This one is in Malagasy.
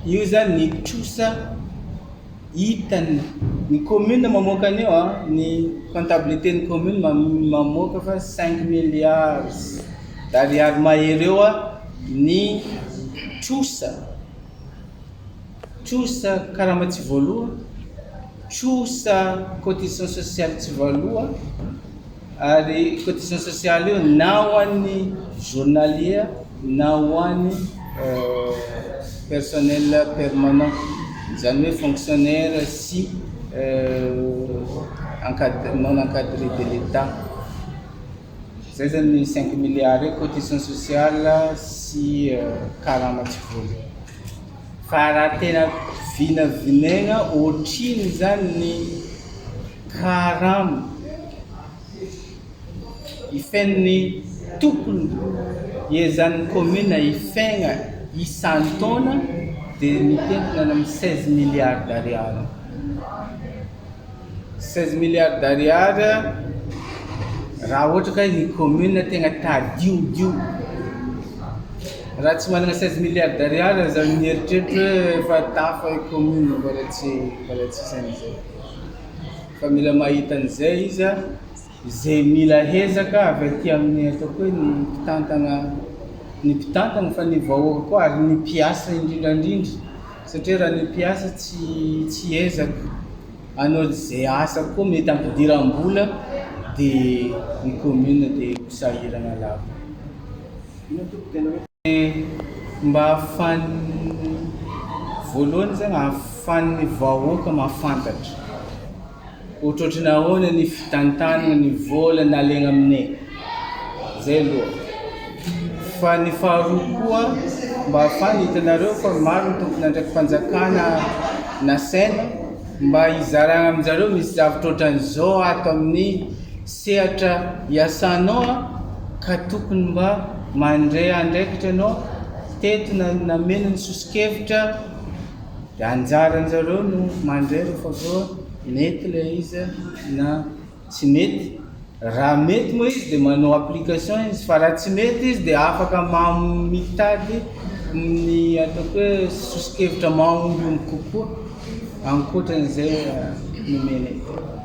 Io zany ny trosa hitany, ny commune mamoaka an'io an, ny comptabilité ny commune mamoaka fa 5 milliards d'ariary mahery eo ny trosa, trosa karama tsy voaloa, trosa cotisation sociale tsy voaloa, ary cotisation sociale io na ho an'ny journalier na ho an'ny personnel permanent, izany hoe fonctionnaire sy non encadré de l'Etat. Zay zany ny 5 milliards io, cotisation sociale sy karama tsy voaloa. Fa raha tena vinavinaina ohatrino zany ny karama ifen'ny tokony iezan'ny commune ifegna isan-taona, dia mitentina any amin'ny 16 milliards d'ariary. 16 milliards d'ariary raha ohatra ka ny commune tegna tadiodio. Raha tsy manana 16 milliards d'ariary aza mieritreritra hoe efa tafa i commune, mbola tsisy an'izay. Fa mila mahita an'izay izy a, izay mila hezaka avy aty amin'ny ataoko hoe ny mpitantana, ny mpitantana fa ny vahoaka koa ary ny mpiasa indrindrandrindra, satria raha ny mpiasa tsy ezaka hanao izay asa koa mety hampidiram-bola, dia ny commune dia ho sahirana lava. Mba ahafahan'ny, voalohany zany ahafahan'ny vahoaka mahafantatra ohatrohatry ny ahoana ny fitantanana ny vola nalaina aminay, zay aloha. Fa ny faharoa koa mba ahafahana, hitanareo fa maro ny tompon'andraiki-panjakana nasaina mba hizarana aminjareo misy zavatra ohatran'izao ato amin'ny sehatra iasanao ka tokony mba mandray andraikitra ianao, teto nameno ny soso-kevitra dia anjaranjareo no mandray rehefa avy eo mety ilay izy na tsy mety. Raha mety moa izy dia manao application izy, fa raha tsy mety izy dia afaka mitady ny ataoko hoe soso-kevitra mahomby kokoa ankoatran'izay nomenay teo.